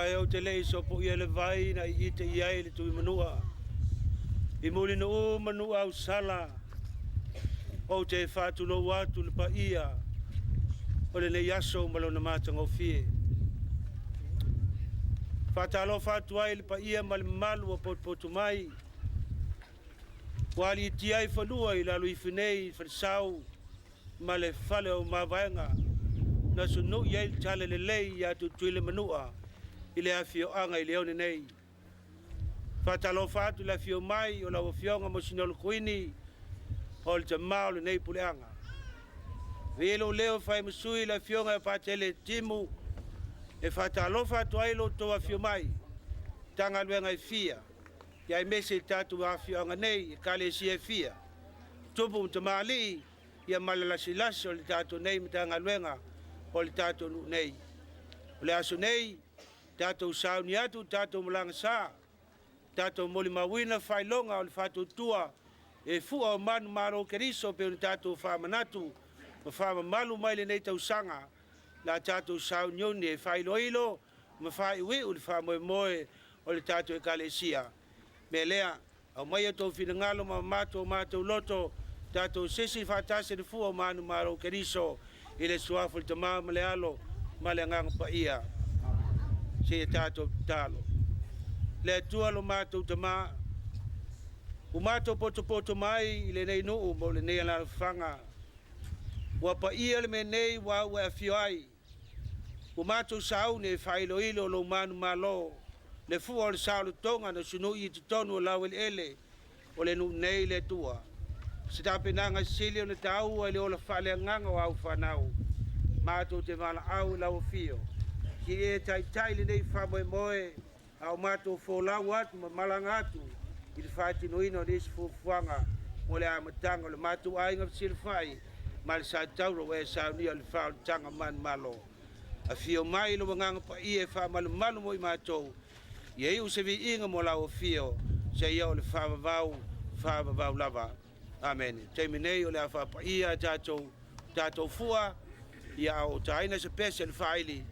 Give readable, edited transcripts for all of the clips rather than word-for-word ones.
Ae ou te le i sopoia le vai na iite i ai le Tuimanua. I Mulinuu ma Nuuausala, ou te faatulou atu le paia o lenei aso ma lona matagofie. Faatalofa atu ai le paia ma le mamalu ua potopoto mai, ua aliitia ai fanua i lalo ifo nei i Falesau ma le fale o Mavaega na sunui ai le tala lelei ia Tutuila Manua i le afioaga i Leone nei. Faatalofa atu i le afio mai o lau Afioga Mosinolo Kuini o le tama o lenei puleaga. Avea lou leo e fai ma sui le Afioga ia Patele Timu e faatalofa atu ai lo outou afio mai Matagaluega e fia ia aemaise i tatou afioaga nei, Ekalesia e fia, tupu ma tamalii ia ma le lasilasi o le tatou nei Matagaluega o le tatou nuu nei. O le aso nei, tatou sauni atu, tatou malaga sa, tatou molimauina faailoga o le faatuatua e fua o manumalo o Keriso pei ona tatou faamanatu ma faamamalu mai lenei tausaga la tatou sauniuni e faailoilo ma faaiuiu le faamoemoe o le tatou Ekalesia. Mea lea, aumaia outou finagalo ma mamato o matou loto, tatou sisi faatasi le fua o manumalo o Keriso i le suafa o le Tama ma le Alo ma le Agaga Paia. Seia tatou tatalo. Le Atua lo matou Tama, ua matou potopoto mai i lenei nuu mo lenei alaalafaga. Ua paia le mea nei ua au e afio ai. Ua matou sauni e faailoilo lou manumalo, le fua o le saolotoga na sunui i totonu o laueleele o le nuu nei le Atua. Se tapenaga sili ona taua i le ola faaleagaga o au fanau. Matou te valaau i lau afio, se i e taitai lenei faamoemoe a o matou folau atu ma malaga atu i le faatinoina o nisi fuafuaga mo le amataga o le matou aiga fesilafai ma le Satauro ua e saunia o le faaolataga manumalo. Afio mai lou Agaga Paia e faamalumalu mo i matou, ia iu se viiga mo lau afio, seia oo i le faavavau, faavavau lava. Amene. Taimi nei o le a faapaia a tatou fua, ia a o taina se pese le faaili,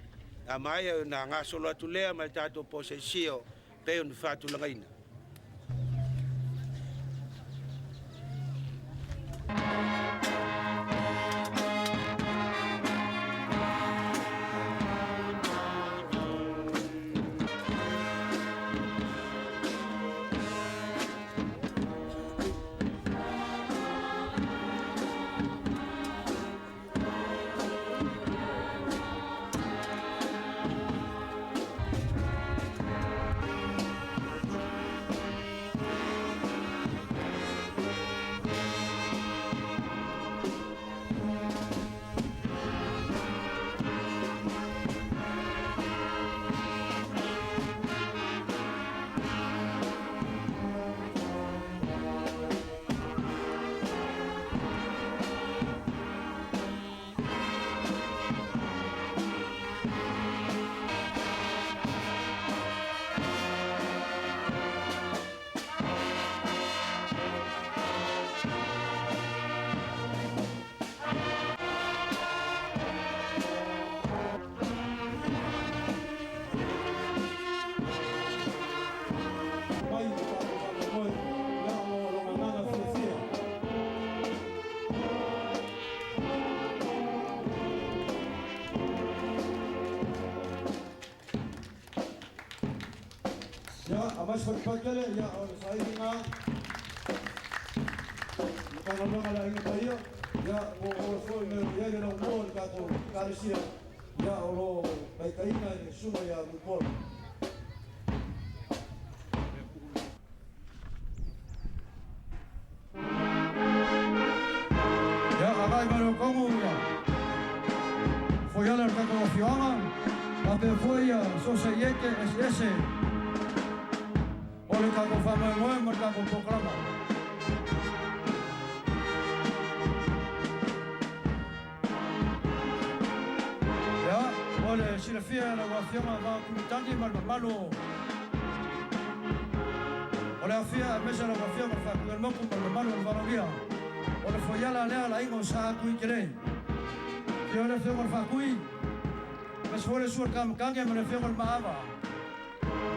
a maea ona gasolo atu lea ma le tatou poseisio pei ona faatulagaina. Mai le tatou faamoemoe ia mo lona agaga fiafia. Ia, aumai se fatupatu ia, o le sailiga Matagaluega a le Aiga Paia, ia, ua oo foi mea ua i ai le laumua o le tatou Ekalesia, ia, o lo o taitaiina e le Susuga ia Mulipola. Ia, agai mai loa kogu ia foiala o le tatou afioaga, faapea foi ia sosaiete eseese o le tatou faamoemoe ma le tatou polokalama. Ia, mo le silafia e lau Afioga Vaotumitagi ma le mamalu o le afia aemaise lau Afioga le Faatuiolemotu ma le mamalu o le valaaulia, o le foiala lea a le aiga o Sa Tuitele. Afio le Afioga i le Faatui, aemaise foi le susu o le Kamukange ma le Afioga i le Maava.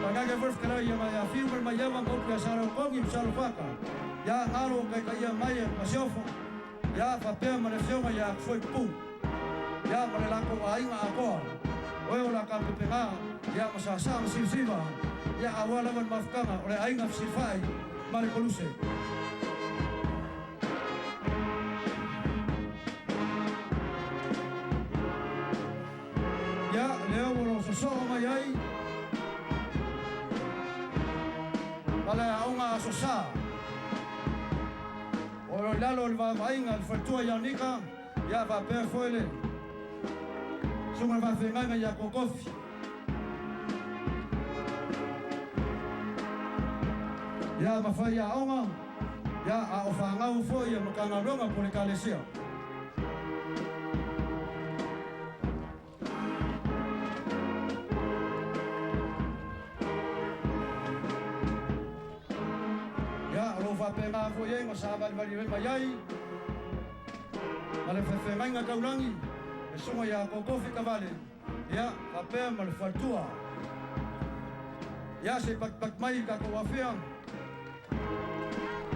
Agaga foi fetalai ia mai afiu ma le maiava ma upu ia Saleokogi ma Salofaka, ia alo o kaikaia mai e le Masiofo, ia faapea ma le afioga ia Akufoipupu, ia ma le latou aiga atoa, o e o la Kapepega, ia ma Sasaa ma Sivasiva, ia aua lava le mafutaga o le aiga fesilafai ma le Koluse. Ia, lea ua lo sosoo mai ai ma le aoga Aso Sa. O lo i lalo o le vaavaaiga a le faletua ia Nika, ia faapea foi le susuga i le faafeagaiga ia Kokofi. Ia ma faiaoga, ia a o fanau foi a Matagaluega po o le Ekalesia. Ia, o lo o faapena foi ai ma savalivali mai ai ma le feagaiga taulagi, le susuga ia Kokofi Tavale, ia, faapea ma le faletua. Ia, se i patipati mai i tatou afea.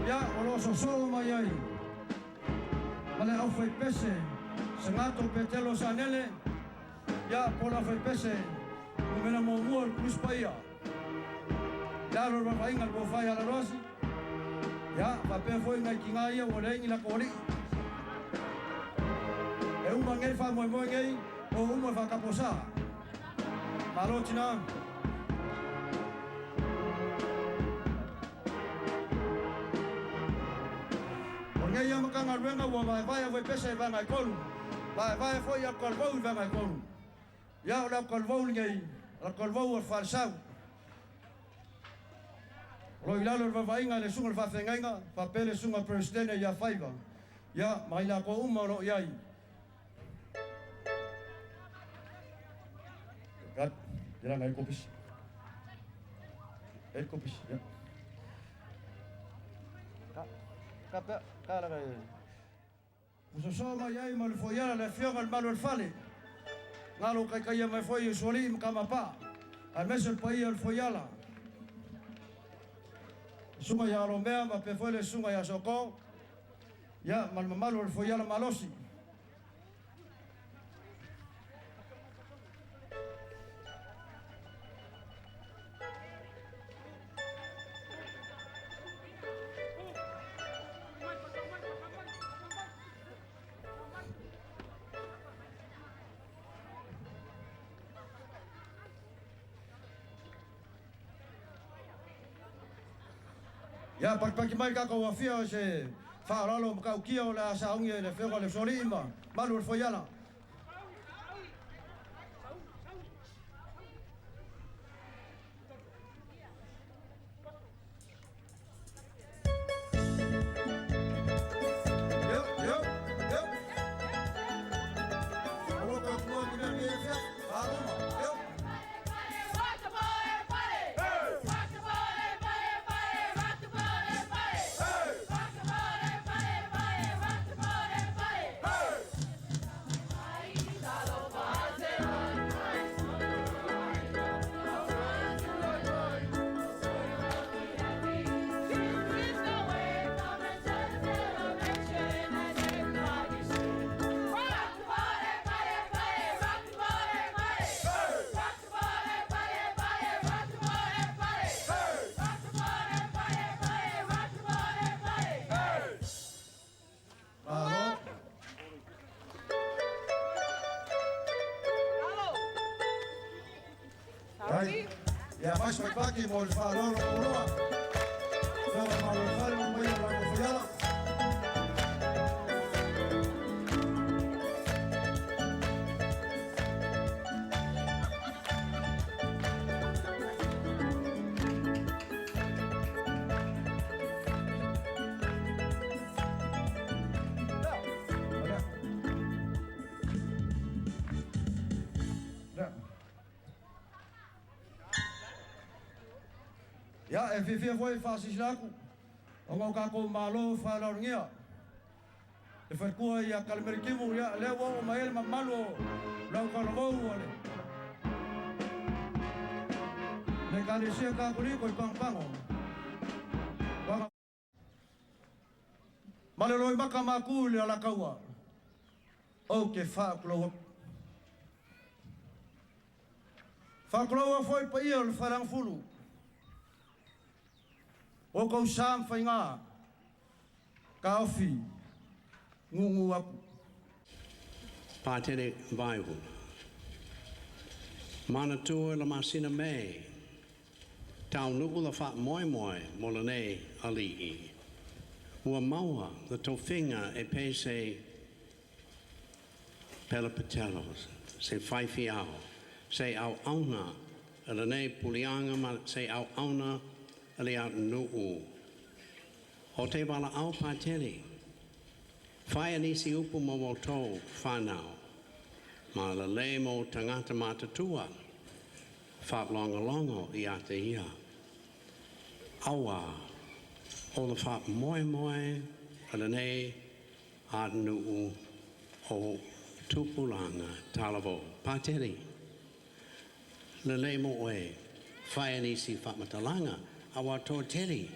Ia, o lo o soosoo mai ai ma le aufaipese Segato Petelo Sanele, ia, po o le aufaipese numera muamua o le Koluse Paia. I lalo o le vaavaaiga a le Tofa ia Laloasi, ia, faapea foi nai tina ia ua leai ni latou alii. E uma nei le faamoemoe nei, o uma le faatapuasa. Malo tina. O lenei lava Matagaluega ua vaevae aufaipese i vaega e tolu, vaevae foi autalavou i vaega e tolu. Ia, o le autalavou lenei, o le autalavou o le Falesau. O lo o i lalo o le vaavaaiga a le Susuga i le Faafeagaiga faapea le Susuga Peresetene ia Faiva, ia, ma i latou uma o lo o i ai. Ua soso mai ai ma le foiala le afioga i le Malu o le Fale, galo kaikaia mai foi i Usoalii ma Kamapaa, aemaise le paia o le foiala, le susuga ia Alomea ma faapea foi le susuga ia Soko, ia ma le mamalu o le foiala malosi. Ia, pakipaki mai tatou afia o se faaaloalo matautia o le a sauni ai le Afioga o le Usoalii ma Malu o le Foiala. Malo. Ai, ia mai se pakipaki mo le faaaloalo oloa. Fea malo le fale ma mai o la kofiala. Ia, e fiafia foi e faasilasila atu, ona o tatou Malo faaleaogagia, le faletua ia Kalemeli Timu, ia, lea ua oo mai ai le mamalu o le autalavou o le Le Ekalesia Katoliko i Pagopago. Ma le loimaka maku i le Alataua, ou te faatulou atu. Faatulou foi i paia o le Faleagafulu, o outou sa ma faiga, taofi nuunuu atu. Patele Vaihuna. Manatua i le masina Mei, taunuu le faamoemoe mo lenei alii. Ua maua le tofiga e pei se pelapatelo, se faifeau, se auauna a lenei puleaga ma se auauna a le atunuu. Ou te valaau Patele, faia nisi upu mo outou fanau, ma lelei mo tagata matutua, faalogologo ia te ia. Auā, o le faamoemoe a lenei atunuu o tupulaga talavou. Patele, lelei mo oe, faia nisi faamatalaga, auā toatele,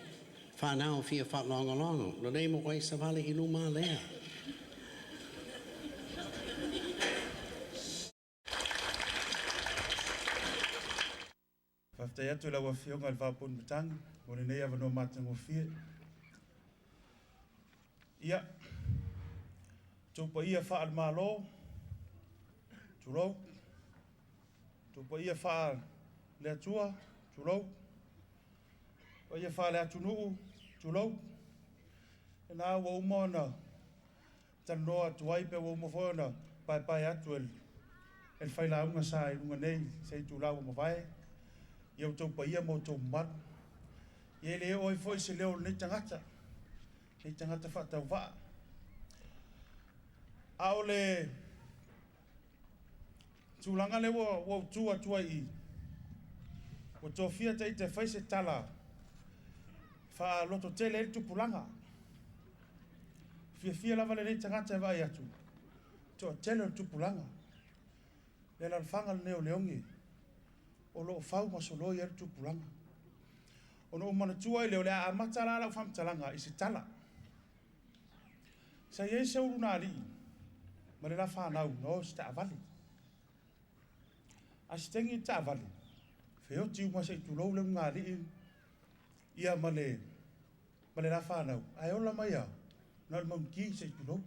fanau fia faalogologo, lelei mo oe savali i luma lea. Faafetai atu i lau Afioga i le Vaapue Matagi mo lenei avanoa matagofie. Ia, outou paia faale-Malo, tulou, outou paia faale-Atua, tulou, paia faale-atunuu, tulou. Lena ua uma ona talanoa atu ai pe ua uma foi ona paepae atu e le failauga sa i luga nei se itula ua mavae ia outou paia ma outou mamalu. Ia e le oo ai foi se leo o lenei tagata, lenei tagata faatauvaa. A o le tulaga lea ua ou tu atu ai i i, ua tofia ita e fai se tala faalototele ai le tupulaga. Fiafia lava lenei tagata e vaai atu, toatele o le tupulaga. Le alaalafaga lenei o Leoge, o lo o fau ma soloi ai le tupulaga. Ona ou manatua ai lea, o le a amata la lau faamatalaga i se tala. Sa i ai se ulugalii ma le la fanau na o i se taavale. A setegi le taavale, feoti uma se i tulou le ulugalii ia ma le la fanau, ae ola mai lava, na o le mauniki se i tulou.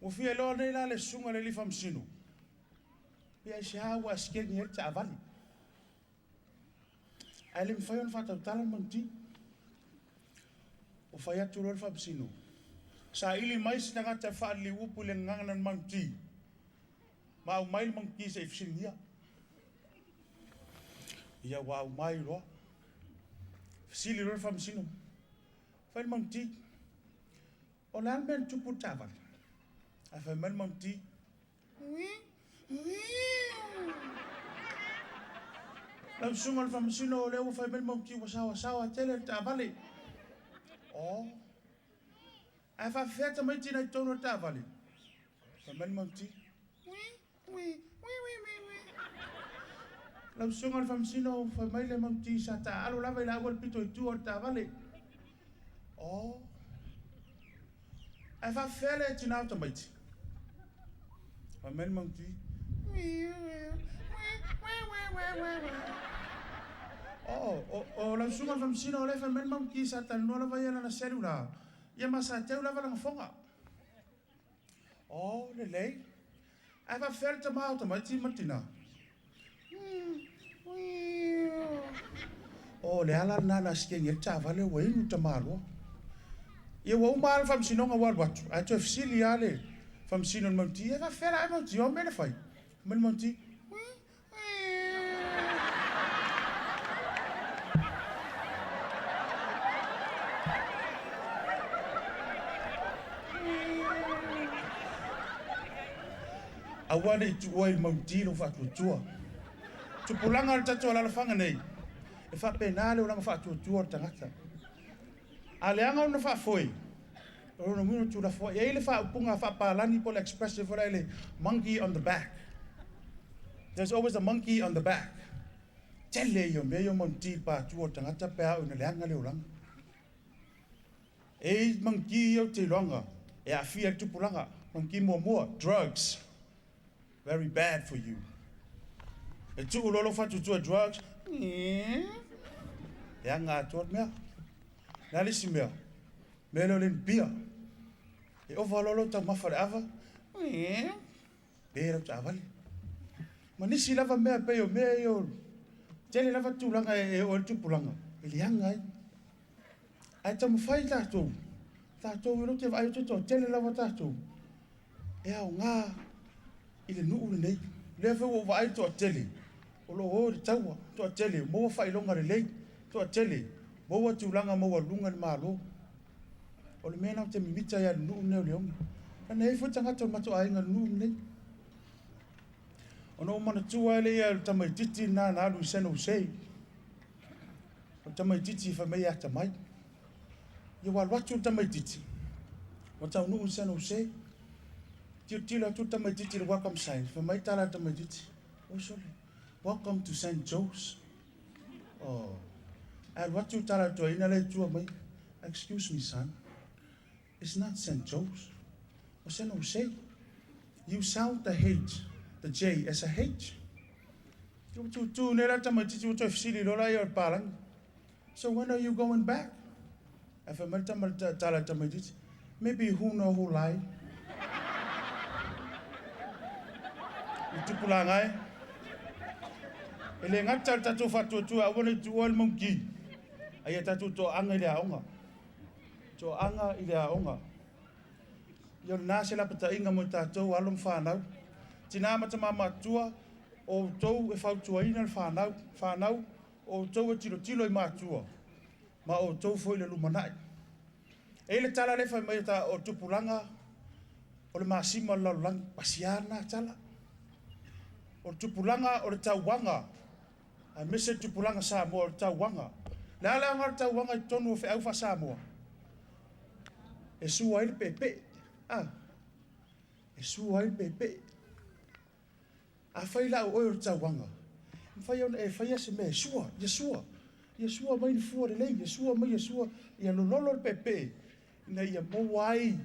Ua fia iloa nei la le susuga i le alii faamasino, pe aisea ua asetegi ai le taavale. Ae le mafai ona faatautala le manuti. Ua fai atu loa le faamasino, saili mai se tagata e faaliliu upu i le gagana a le manuti, ma aumai le manuti se i fesiligia. Ia ua aumai loa. Fesili loa le faamasino, fai le manuti, o le a le mea na tupu i le taavale? Ae fai mai le manuti, Lau susuga i le faamasino, o lea ua fai mai le manuti ua saoasaoa tele le taavale. Oh. Ae faafefea tamaiti na i totonu o le taavale? Fai mai le manuti. Lau susuga i le faamasino, fai mai le manuti sa taaalo lava i le auala pito i tua o le taavale. Oh. Ae faafefea le tinā o tamaiti? Fai mai le manuti. Oh, o lau susuga i le faamasino, o lea fai mai le manuti sa talanoa lava ia lana cellular, ia ma sa teu lava lana foga. Oh, lelei. Ae faafefea le tamā o tamaiti ma le tinā? O le ala lena na asetegi ai le taavale ua inu le tamāloa. Ia ua uma lava le faamasinoga ua alu atu, ae toe fesili lava le faamasino i le manuti, e faafefea la e manuti, o a mea na fai? Fai mai le manuti, Aua ne i tuua i le maunti lou faatuatua. Tupulaga o le tatou alaalafaga nei, e faapena le olaga faatuatua o le tagata. A leaga ona faafoe, o lona uiga o tuulafoai. E i ai le faaupuga faapalagi po o le expression foi lea le monkey on the back. There's always a monkey on the back. Tele ia o mea ia o manutī i le pātua o le tagata pe a oo ina leaga le olaga. E i ai manutī ia ou te iloaga e aafia ai le tupulaga. Manutī muamua, drugs, very bad for you. E tuu loa lou faatuatua i drugs, leaga atoa le mea. O le a le isi mea? Mea lea o le inu pia. E ova loa lou taumafa i le ava, pe lau taavale. Ma nisi lava mea pei o mea ia o tele lava tulaga e oo ai le tupulaga e leaga ai. Ae taumafai tatou, tatou o lea ou te vaai atu e toatele lava tatou e aoga i le nuu lenei. O lea foi ua ou vaai i le toatele o lo o o i le taua, toatele ua maua faailoga lelei, toatele maua tulaga maualuluga i le Malo. O le mea lena ou te mimita ai lava i le nuu lenei o Leone. Leaga e i ai foi tagata o le matou aiga i le nuu lenei. Ona ou manatua ai lea o le tamaitiiti lena na alu i San Jose. O le tamaitiiti fai mai e atamai. Ia ua alu atu le tamaitiiti, ua taunuu i San Jose. Tilotilo atu le tamaitiiti i le welcome sign, fai mai tala a le tamaitiiti, oi sole, welcome to St. Joe's. Oh. Ae alu atu le tala a le toeaina lea i tua mai, excuse me son, it's not St. Joe's, o San Jose. You sound the H, the J as a H. Ia ua tutu nei la le tamaitiiti ua toe fesili loa la ia o le palagi. So when are you going back? Ae fai mai le tama le tala a le tamaitiiti, maybe who know who lie. Le tupulaga e, e le gata le tatou faatuatua aua ne i tuua le mauniki, a ia tatou toaaga i le aoga. Toaaga i le aoga. Ia o lena se lapataiga mo i tatou alo ma fanau. Tina ma tama matutua, o outou e fautuaina le fanau, fanau, o outou e tilotilo i matua, ma o outou foi le lumanai. E i ai le tala lea e fai mai o le tupulaga o le masima o le lalolagi, pasia lena tala. O le tupulaga o le tauaga, aemaise le tupulaga Samoa o le tauaga. O le a le aoga o le tauaga i totonu o feau faa-Samoa? E sua ai le peepee. A, e sua ai le peepee. Afai la o oe o le tauaga, e mafai ona e faia se mea e sua, ia sua, ia sua mai ni fua lelei, ia sua mai, ia sua, ia lololo le peepee, ina ia maua ai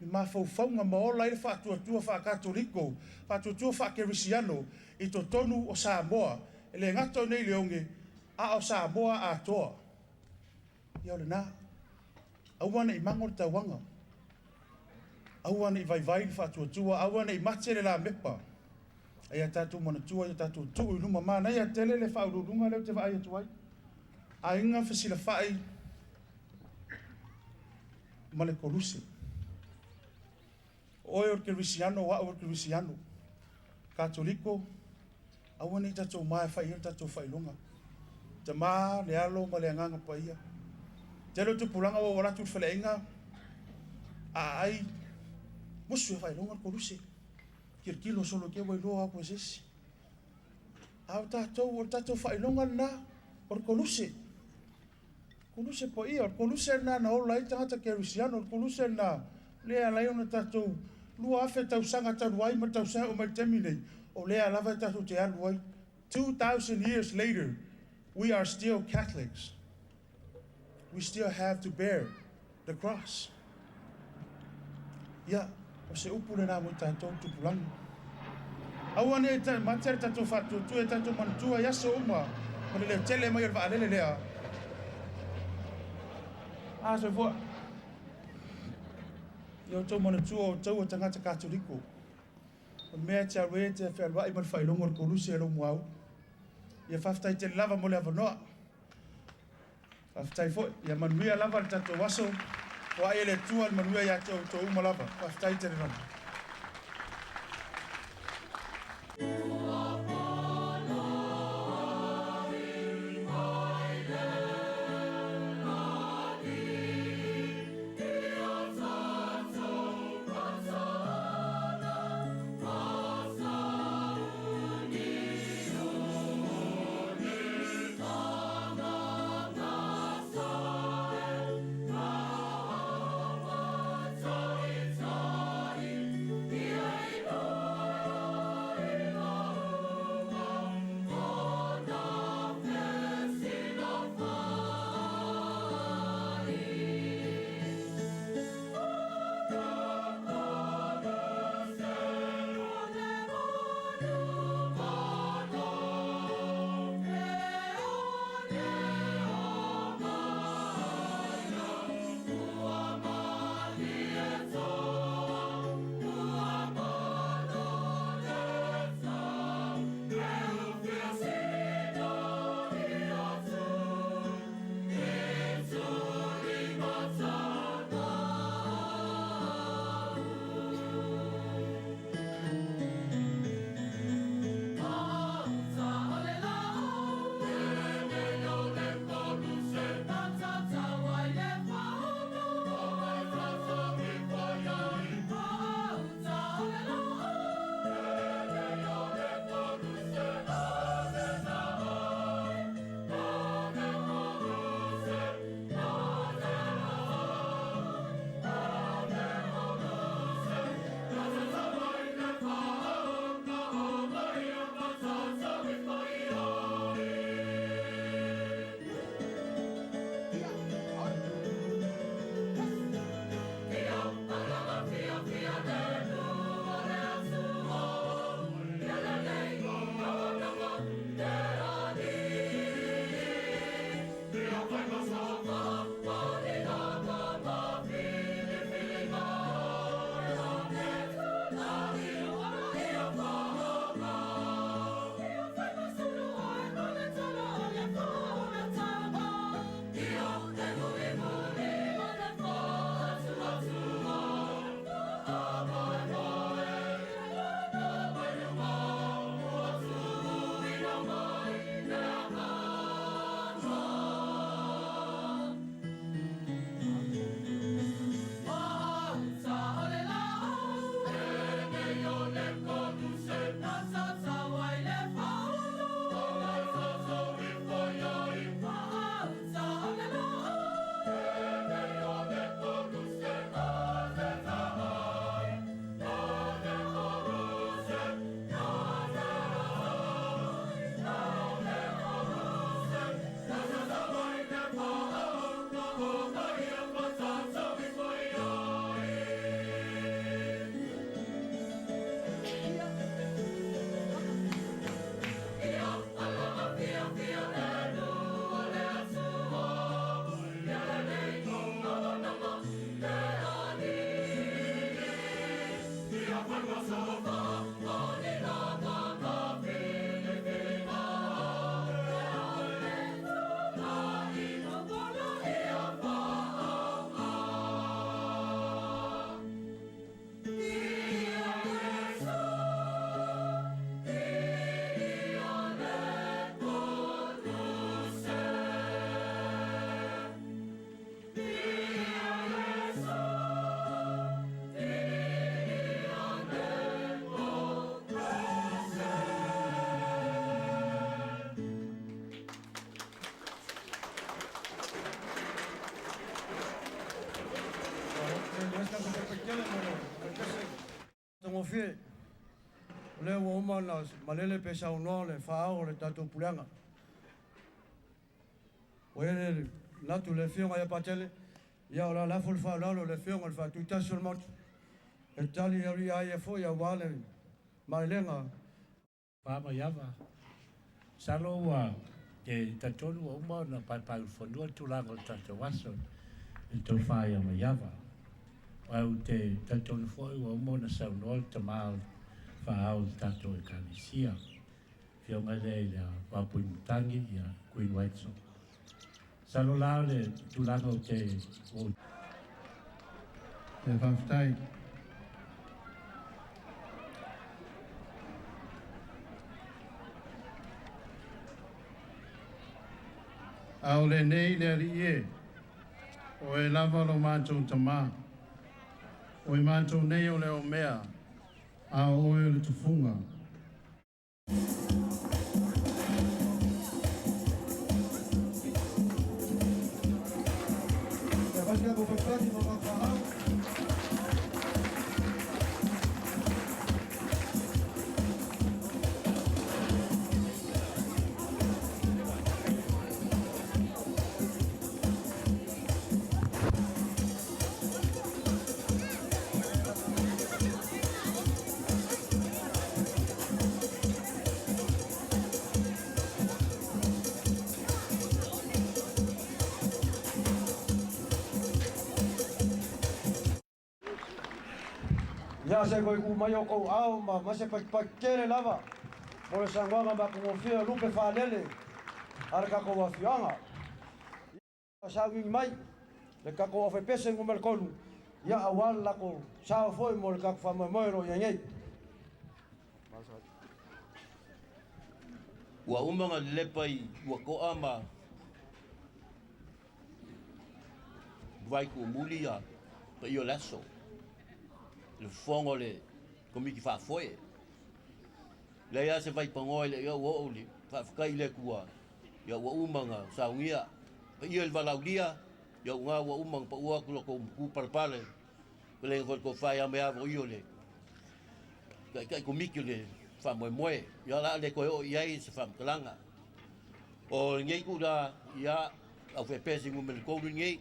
ni mafaufauga ma ola ai le faatuatua faa-Katoliko, faatuatua faa-Kerisiano i totonu o Samoa, e le gata o i inei i Leone, a o Samoa atoa. Ia o lena. Aua ne i mago le tauaga. Aua ne i vaivai le faatuatua, aua ne i mate le lamepa. A ia tatou manatua, ia tatou tuu i luma. Manaia tele le faauluuluga lea ou te vaai atu ai. Aiga fesilafai ma le koluse. O oe o le Kerisiano, o au o le Kerisiano. Katoliko, aua ne i tatou ma e fai ai le tatou faailoga. Tama, le Alo ma le Agaga Paia. Tele o tupulaga ua ou alu atu i le faleaiga, aai, musu e faailoga le koluse. Tilotilo solo ke ua iloa aku e se isi. A o tatou, o le tatou faailoga lena, o le koluse. Koluse paia, o le koluse lena na ola ai tagata kerisiano, o le koluse lena lea e ala ai ona tatou 2000 tausaga talu ai ma tausaga e oo mai i le taimi nei, o lea lava e tatou te alu ai. 2000 years later, we are still Catholics. We still have to bear the cross. Ia, o se upu lena mo i tatou tupulaga. Aua ne i mate le tatou faatuatua i tatou manatua i aso uma ma le leotele mai o le vaalele lea. A soifua. Ia outou manatua o outou o tagata Katoliko. O le mea e te alu ai e te fealuai ma le faailoga o le koluse e lou muaulu. Ia faafetai tele lava mo le avanoa. Faafetai foi. Ia manuia lava le tatou aso. Foai e le Atua le manuia ia te outou uma lava. Faafetai tele lava. Tagofie, o lea ua uma ona malele pe saunoa le faaao o le tatou puleaga. Ua i ai le manatu i le Afioga ia Patele, ia o le a lafo le faaaloalo i le Afioga i le Faatuitasi o le Maota e tali aulia ai foi aua le malelega. Faamaiava. Masalo ua te talitonu ua uma ona paepaeulufanua le tulaga o le tatou aso i le tofa ia Maiava. Ae ou te talitonu foi ua uma ona saunoa le tama o le faaao o le tatou Ekalesia, Afioga lea i le Vapuimatagi ia Queen Waitso. Masalo la o le tulaga ou te ua Ia faafetai. A o lenei le Alii e, o oe lava lo matou Tama. O i matou nei o le omea, a o oe o le tufuga. Ia fai se tatou patipati mo le tatou faaao. Ia se koe ku mai o kou ao ma ma se patipati tele lava mo le saunoaga matagofie o lupe faalele a le tatou afioaga. Sauiui mai le tatou aufaipese numera 3, ia aua le latou sao foi mo le tatou faamoemoe o lo o i ai nei. Ua uma ona lelepa i Uatoa ma Vaituomuli ia paia o le aso, le fofoga o le Komiti Faafoe. Leai lava se vaipanoa e le i ou oo i le faafetai i le Atua, ia ua uma ona saunia. Paia i le valaaulia, ia uga ua uma ona pau atu lo outou matu palepale, fetalaiga foi i le tofa ia Meavo o le taitai komiti o le faamoemoe. Ia o le a le toe oo i ai se faamatalaga. O lenei itula, ia, au faipese numera 3 lenei.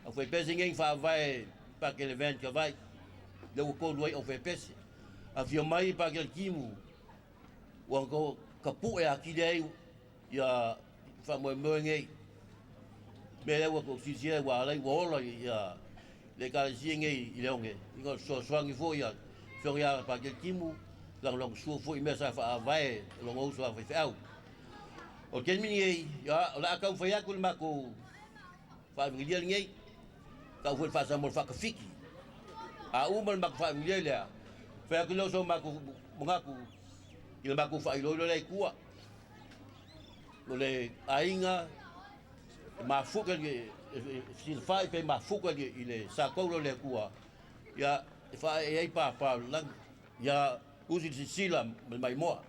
Au faipese nei faavae Pakele Van Kavai, lea ua tolu ai au faipese. Afio mai Pakele Timu, ua tapue atili ai ia faamoemoe nei. Mea lea ua tou silasila ua ala ai ua ola ia le Ekalesia nei i Leone, ina o le fesoasoani foi a le Afioga ia Pakele Timu, lagolagosua foi i mea sa faavae e lona uso a faifeau. O le taimi lenei, ia, o le a taumafai atu le matou faaevagelia lenei, tau foi le faa-Samoa o le faatafiti. A uma le matou faaevagelia lea, fai atu lea o so matou manatu i le matou faailoilo lea i tua. O le aiga e mafuta i le silafai pe mafuta i le sataula o le Atua, ia, e faaee ai papa o le lagi. Ia usi le sisila ma le maimoa.